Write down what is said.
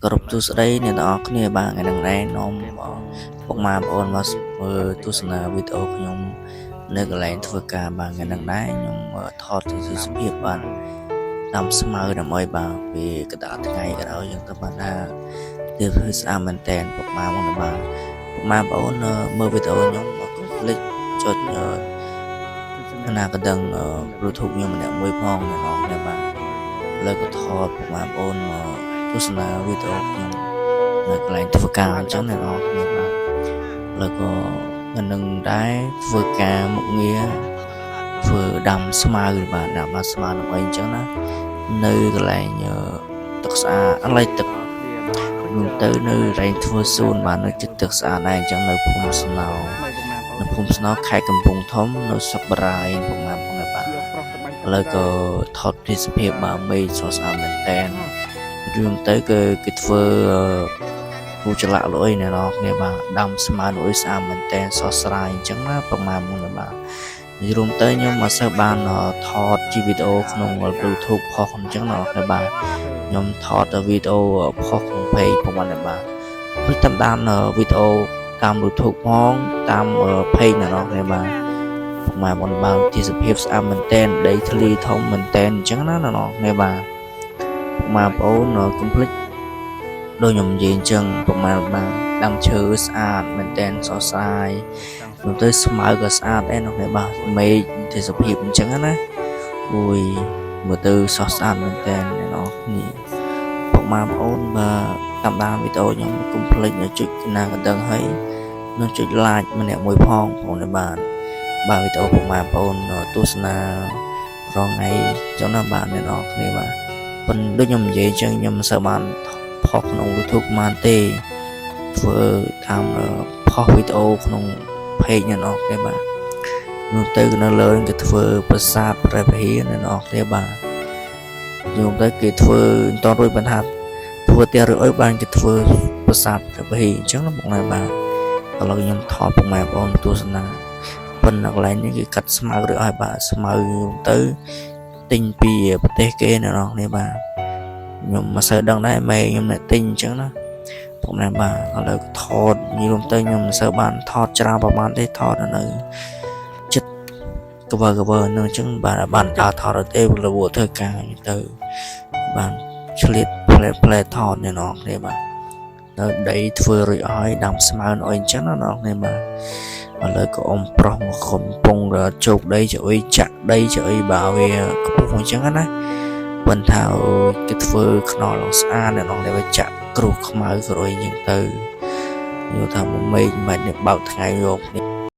គោរពសួស្តីអ្នកទាំងអស់គ្នាបាទថ្ងៃនេះដែរនាំពុកម៉ែបងប្អូនមកមើលទស្សនាវីដេអូខ្ញុំនៅកន្លែងធ្វើការបាទថ្ងៃនេះដែរខ្ញុំថតទេសភាពបាទតាមស្មៅដើម្បីបាទពីកណ្ដាលថ្ងៃក៏ដោយយើងទៅបានថាទេសភាពស្អាតមែនតែនពុកម៉ែបងបាទពុកម៉ែបងប្អូនមើលវីដេអូខ្ញុំកុំភ្លេចចុចកណ្ដឹង Bluetooth ខ្ញុំម្នាក់មួយផងអ្នកនរគ្នាបាទលើក៏ថតពុកម៉ែបងប្អូនមកទស្សនាវីដេអូខ្ញុំនៅកន្លែងធ្វើការអញ្ចឹងអ្នកនរគ្នាបាទលើក៏នឹងដែរធ្វើការមុខងារធ្វើដាំស្មៅបាទដាំស្មៅដើម្បីអញ្ចឹងណានៅកន្លែងទឹកស្អាតអន្លៃទឹកខ្ញុំទៅនៅកន្លែងធ្វើសួនបាទនៅចិត្តទឹកស្អាតដែរអញ្ចឹងនៅភូមិស្នោនៅភូមិស្នោខេត្តកំពង់ធំនៅស្រុកបារាយពុកម៉ែបងប្អូនបាទឥឡូវក៏ថតទេសភាពបាទមេឃស្រស់ស្អាតមែនតែនរឿងទៅគឺគេធ្វើពូចលាក់លុយអ្នកនរគ្នាបាទដាំស្មៅលុយស្អាតមែនតែនស្រស់ស្រាយអញ្ចឹងណាប្រហែលមុនបាទនិយាយរួមទៅខ្ញុំអត់សូវបានថតជាវីដេអូក្នុង Bluetooth ផុសអញ្ចឹងណាអ្នកបាទខ្ញុំថតវីដេអូផុសក្នុង page ផងបាទបាទព្រោះតាមដានវីដេអូតាម YouTube ផងតាម page អ្នកនរគ្នាបាទពុកម៉ែបងបាទទេសភាពស្អាតមែនតែនដីធ្លីធំមែនតែនអញ្ចឹងណាអ្នកនរគ្នាបាទពុកម៉ែបងប្អូនកុំភ្លេចដូចខ្ញុំនិយាយអញ្ចឹងពុកម៉ែបាទដាំឈើស្អាតមែនតែនស្រស់ស្រាយខ្ញុំទៅស្មៅក៏ស្អាតដែរនោះបាទមេឃទេសភាពអញ្ចឹងណាអូយមើលទៅស្រស់ស្អាតមែនតែនអ្នកនរគ្នាពុកម៉ែបងប្អូនបាទតាមដានវីដេអូខ្ញុំកុំភ្លេចចុចកណ្ដឹងហើយនិងចុច like ម្នាក់មួយផងបងប្អូនបាទបាទវីដេអូពុកម៉ែបងប្អូនទស្សនារងថ្ងៃចឹងណាបាទអ្នកនរគ្នាបាទប៉ុន្តែដូចខ្ញុំនិយាយចឹងខ្ញុំមិនសូវបានផុសក្នុង YouTube បានទេធ្វើតាមផុសវីដេអូក្នុង page អ្នកនរគ្នាបាទនោះទៅនៅលើគេធ្វើប្រាសាទព្រះវិហារអ្នកនរគ្នាបាទញោមទៅគេធ្វើមិនតរួចបានថាធ្វើផ្ទះរួចអីបានគេធ្វើប្រាសាទព្រះវិហារអញ្ចឹងណាបងប្អូនបាទឥឡូវខ្ញុំថតពុកម៉ែបងប្អូនទស្សនាប៉ុន្តែកន្លែងនេះគេកាត់ស្មៅរួចឲ្យបាទស្មៅទៅទិញពីប្រទេសគេអ្នកនរគ្នាបាទខ្ញុំមិនសូវដឹងដែរម៉ែខ្ញុំអ្នកទិញអញ្ចឹងណាពុកម៉ែបាទឥឡូវថតនិយាយរួមទៅខ្ញុំមិនសូវបានថតច្រើនប្រហែលទេថតនៅចិត្តកវើកវើនឹងអញ្ចឹងបាទបានដើរថតអត់ទេរវល់ធ្វើការទៅបានឆ្លៀតផ្លែផ្លែថតអ្នកនរគ្នាបាទនៅដីធ្វើរួចហើយដាំស្មៅអីអញ្ចឹងណាអ្នកនរគ្នាបាទឥឡូវក៏អ៊ំប្រុសមកកំពុងជោគដីចអុយចាក់ដីចអុយបាទវាខ្ពស់អញ្ចឹងណាប៉ុន្តែគេធ្វើខ្នល់ស្អាតអ្នកនរគ្នាចាក់គ្រូខ្មៅក្រួយអញ្ចឹងទៅយល់ថាមួយមេឃមិននេះបើកថ្ងៃយក